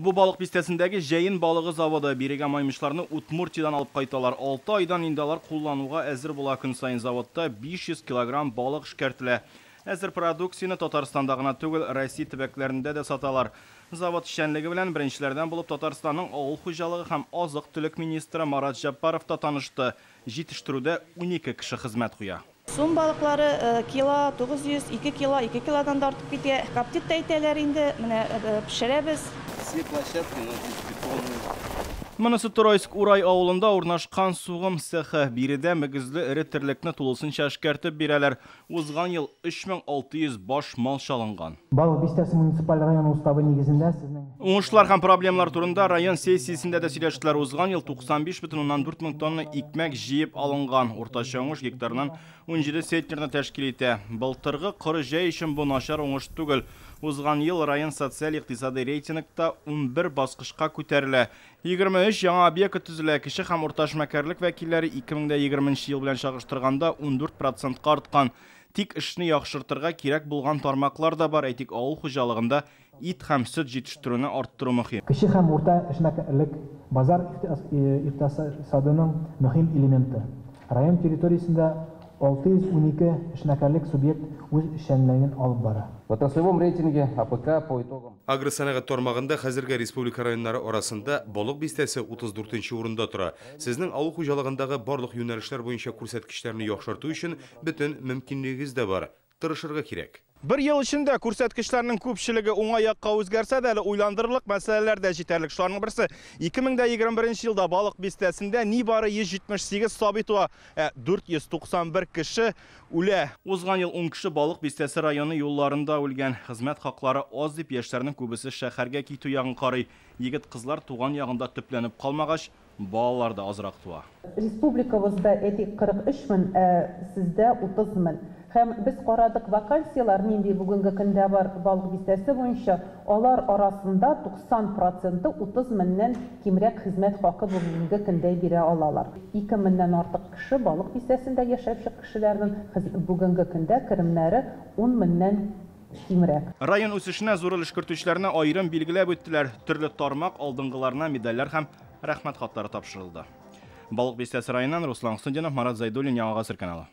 Бу Балык Бистәсендәге Җәен балыгы заводы. Бирегә маймычларны Удмуртиядән алып кайталар. 6 айдан инде алар куллануга әзер була. Көн саен заводта 500 килограмм балык эшкәртелә. Әзер продукцияне Татарстанда гына түгел, Россия төбәкләрендә дә саталар. Завод эшчәнлеге белән беренчеләрдән булып Татарстанның авыл хуҗалыгы һәм азык-төлек министры Марат Җәббаров та танышты. Җитештерүдә 12 кеше хезмәт куя. Сум балыклары кило 900, 2 кило, 2 килодан да артып китә. Коптит та итәләр инде, менә пешерәбез. Все площадки у нас здесь бетонные. Монысы Торайск Урай авылында урнашкан сугым цехы. Биредә мөгезле эре терлекне тулысынча эшкәртеп бирәләр. Узган ел 3600 баш мал чалынган. Балык Бистәсе муниципаль районы уставы нигезендә сезнең Уңышлар һәм проблемалар турында район сессиясендә дә сөйләштеләр. Узган ел 95,4 мең тонна икмәк җыеп алынган. Уртача уңыш гектарыннан 17 центнерны тәшкил итә. Былтыргы коры җәй өчен бу начар уңыш түгел. Узган ел район социаль-икътисадый рейтингта 11 баскычка күтәрелә. 23 яңа объект төзелә. Кече һәм урта эшмәкәрлек вәкилләре 2020 ел белән чагыштырганда 14%ка арткан. Тик эшне яхшыртырга кирәк булган тармаклар да бар. Әйтик, авыл хуҗалыгында ит һәм сөт җитештерүне арттыру мөһим. Кече һәм урта эшмәкәрлек базар икътисадының мөһим элементы. Район территориясендә 612 эшмәкәрлек субъект үз эшчәнлеген алып бара. В отраслевом рейтинге АПК по итогам Агросәнәгать тармагында хәзерге республика районнары арасында Балык Бистәсе 34 урында тора. Сезнең авыл хуҗалыгындагы барлык юнәлешләр буенча күрсәткечләрне яхшырту өчен бөтен мөмкинлегегез дә бар. Тырышырга кирәк. Бер ел эчендә күрсәткечләрнең күпчелеге уңай якка үзгәрсә дә, әле уйландырырлык мәсьәләләр дә җитәрлек. Шуларның берсе 2021 елда Балык Бистәсендә нибары 178 сабый туа, ә 491 кеше үлә. Узган ел 10 кеше Балык Бистәсе районы юлларында үлгән. Хезмәт хаклары аз дип яшьләрнең күбесе шәһәргә китү ягын карый. Егет-кызлар туган ягында төпләнеп калмагач, балалар да азрак туа. Республикабызда әйтик 43 мең, ә сездә 30 мең. Һәм без карадык вакансияләр нинди бүгенге көндә бар Балык Бистәсе буенча, алар арасында 90% 30 меңнән кимрәк хезмәт хакы бүгенге көндә бирә алалар. 2 меңнән артык кеше Балык Бистәсендә яшәүче кешеләрнең бүгенге көндә керемнәре 10 меңнән кимрәк. Район үсешенә зур өлеш кертүчеләрне аерым билгеләп үттеләр. Төрле тармак алдынгыларына медальләр һәм рәхмәт хатлары тапшырылды. Балык Бистәсе районыннан Руслан Хөснетдинов, Марат Зайдуллин, Яңа Гасыр каналы.